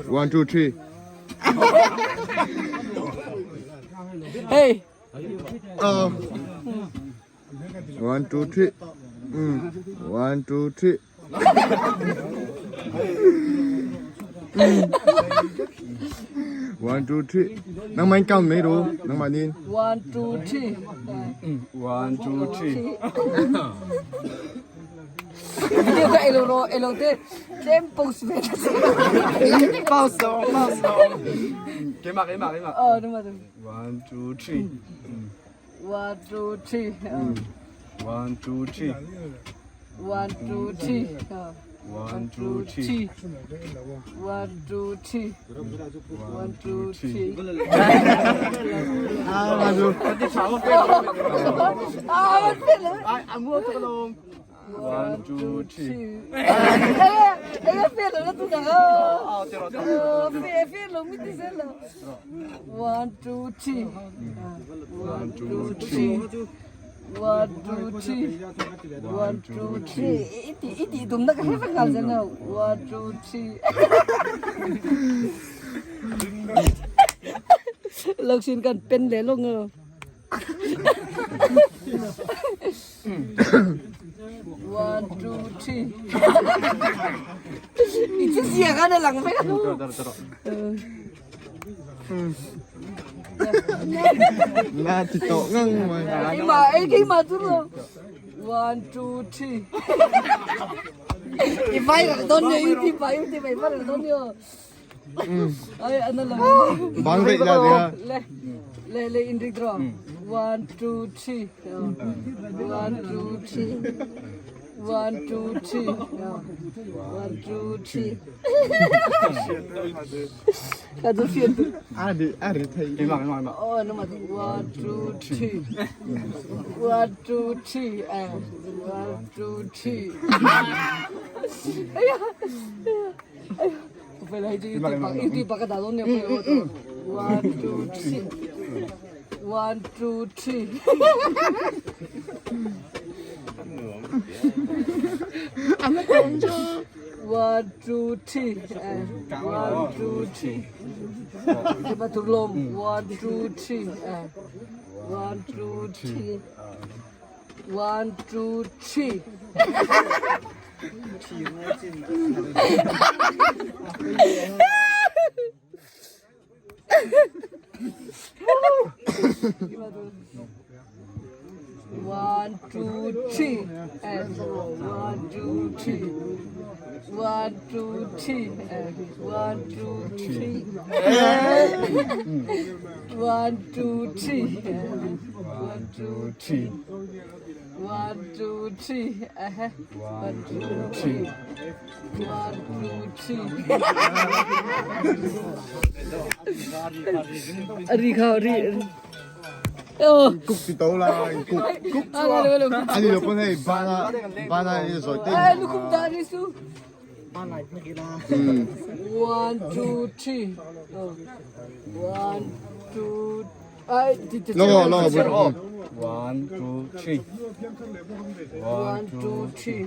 One, two, three. Hey. One, two, three. One, two, three. One, two, three. Nangmah in count mai ru. Nangmah nin. One, two, three. One, two, three. Video ka elo ro elo te tlem post ve ta si. Pause lo, pause lo. Keimah, keimah, keimah. Oh, nangmah tu. One, two, three. One, two, three. One, two, three. One, two, three. One, two, three. One, two, three. One, two, three. Ah, One, two, three. One, two, three. One, two, three. One, two, three. One, two, three. Iti iti dum na ka he ngal zen One, two, three. Lok sin kan pen le lo ngơ. One, two, three. Iti sia ka na lang ve. Na ti to ngang mai. Keimah ei keimah tu lo. One, two, three. I vai rak don yo, i ti vai, i ti vai vai rak don yo. Ay, ano lang. Bang dei la dia. Le, le, le, indrik draw. One, two, three. One, two, three. One, two, three. One, two, three. Ka tu fian tu. A ri a ri thei. Keimah, keimah, keimah. Oh, ano ma tu? One, two, three. One, two, three. Eh, one, two, three. Ay, ay, Pala ito yung iba ka dalon niya. One, two, three. One, two, three. One, two, three. Eh, one, two, three. Diba tulong? One, two, three. Eh, one, two, three. One, two, three. One, two, three. And one, two, three. One, two, three. And one, two, three. One, two, three. And one, two, three. One, two, three. Uh-huh. One, two, three. One, two, three. Ari khao, ari. Oh. Cúc ti to la. Cúc cúc. Ani lo pon hei bana bana ni zoi te. Ay, lukum dari su. One, two, three. Oh. One, two. Ay, di Lo lo bu. One, two, three. One, two, three.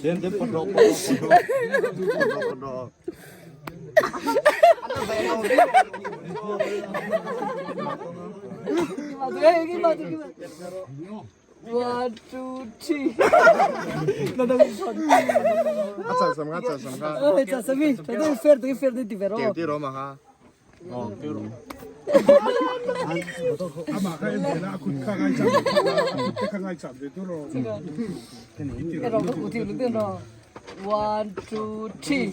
Then then put rock, put rock, put rock. One, two, three. A chal sam ka chal sam ka. Oh, cha sami. Cha fer tu fer di vero. Keu ti ro ma ha. Amah kha em ve la a kut kha ngai cham a kut te kha ngai cham ve tu ro. Ero ko uti lu den ro. One, two, three.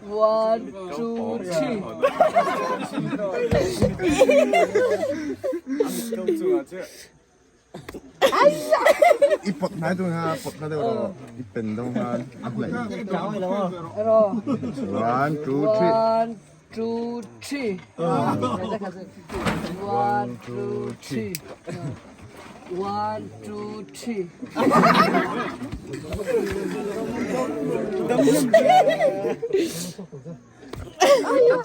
One, two, three. I pot nai tu ha pot na deuh ro. I pen deuh ha a hlei. Ero. One, two, three. One, two, three. One, two, three. One, two, three.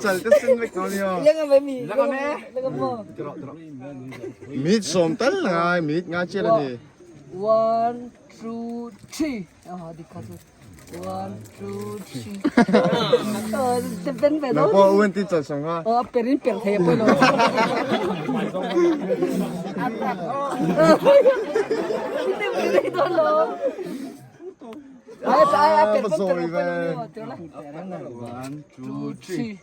Chal te sin vek no nia. Langa ve mi. Langa me. Langa mo. Minute sawm tal ngai minute nga chial ani. One, two, three. Ah, dik kha chu. One, two, three. Te pen ve Na no. po uen ti chal song ha. Oh, perin per thei poi lo. Te pen do lo. Ai ai ai per per Zawi ve. One, two, three.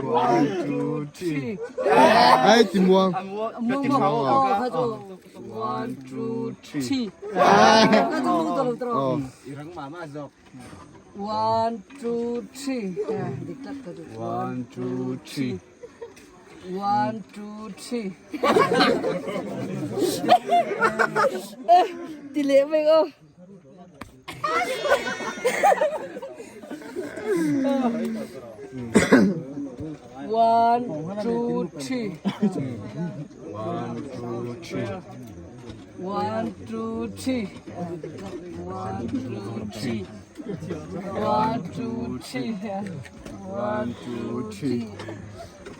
One, two, three. Ai ti muang. One, two, three. Oh. One, two, three. One, two, three. One, two, three. Tỷ lệ mình không? One, two, three. One, two, three. One, two, three. One, two, three. One, two, three. One, two, three.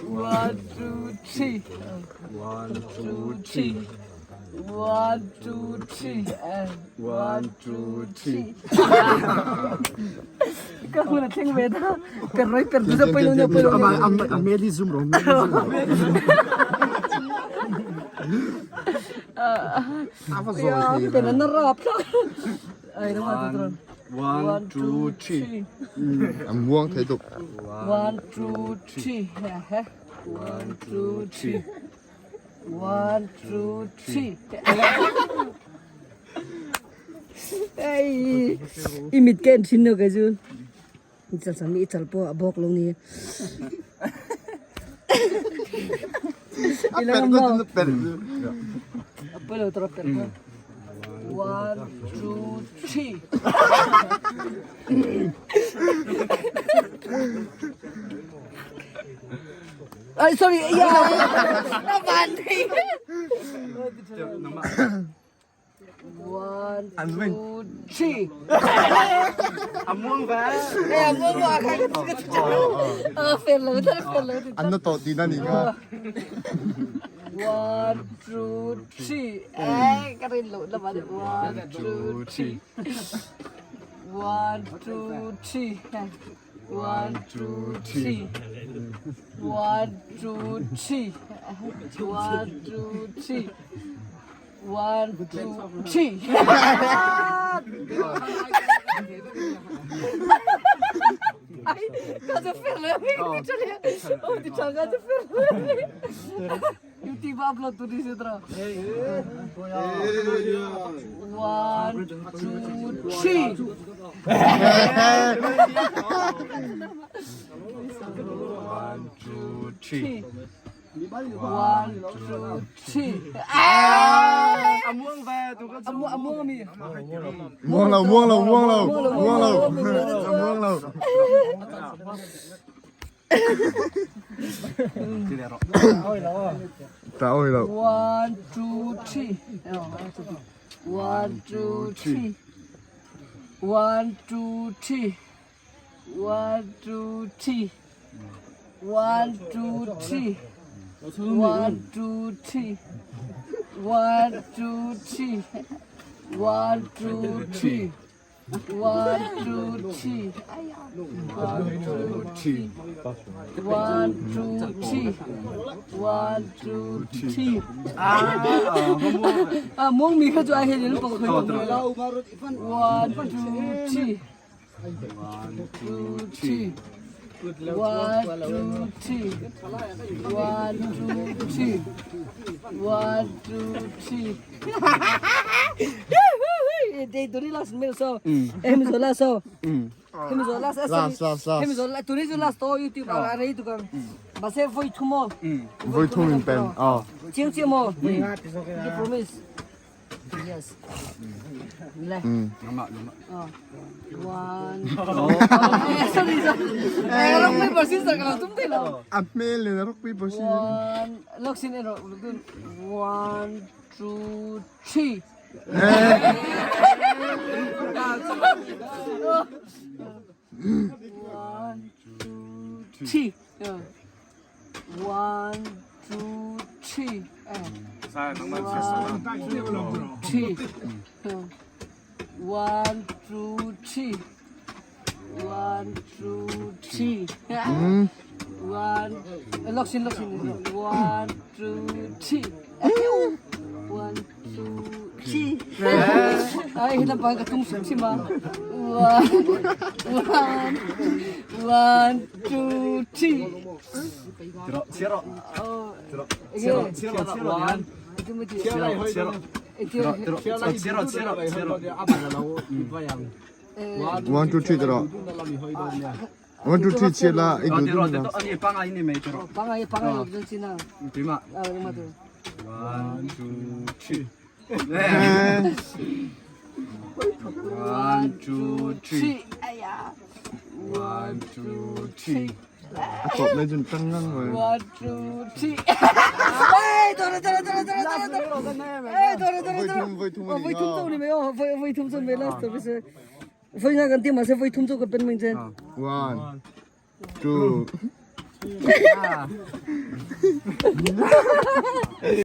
One, two, three. One, Two, two, three. three. One, two, three. And One, two, three. Ka huna thleng ve ta. Per roi per du poi lo ne poi lo. A meli zoom ro. Ya, per na rap. Ai no ma tu. One, two, three. A muang thei tuk. One, two, three. One, two, three. One, two, three. Ei, i mit ken thin no ka chu. Chal sami i chal po a bawk lo ni. A per ko tin per. A poi lo tro per. One, two, three. Ay, sorry. Yeah. Na van thei. One, two, three. A muang ve. Eh, a muang wa kha ka ka chu. A fel lo thar fel lo. An na to ti na ni nga. One, two, three. Eh, ka rin lo na ba? One, two, three. One, two, three. One, two, three. One, two, three. One, two, three. One, two, three. Ai, ka chu fel lo mi chale. Oh, ti changa chu fel lo. YouTube upload tu ni se tra. One, two, three. One, two, three. One, two, three. A muang ve tu ka Amu amu mi. Muang lo muang lo muang lo muang lo. Muang lo. Ta oi lo. One, two, three. One, two, three. One, two, three. One, two, three. One, two, three. One, two, three. One, two, three. One, two, three. One, two, three. One, two, three. One, two, three. One, two, three. À, muông mì khá cho ai hay đến lúc khơi. One, two, three. One, Two, three. One, two, three. One, two, three. One, two, three. They do last meal so. Em zo last so. Em zo last. Last last last. Em zo last. Tu ni last to YouTube a rei tu kan. Ba se voi thumo. Voi thum in pen. Oh. Chiang chiang mo. You promise. Yes. 来。哦。One. Sorry sorry. Eh rock paper scissors ka lo tum thei lo. A hmel in rock paper scissors. One. Lok sin ero. One, two, three. One, two, three. One, two, three. One, three. One, two, three. One, two, three. One. Lock sin, lock sin. One, two, three. One, two, three. Ai, hilam pa ka tung sim sim ba. One, one, one, two, three. One two three tiro. One two three chia la i du du na. One two three. One two three. One two three. A tawp lai cun tang ngang mai. One two three. 哎，得了得了得了得了得了得了！哎，得了得了得了！ Voi thum voi thum voi thum tu ni me oh voi voi thum tu me last to se. Voi na kan ti ma se voi thum tu ka pen ming chen. One two.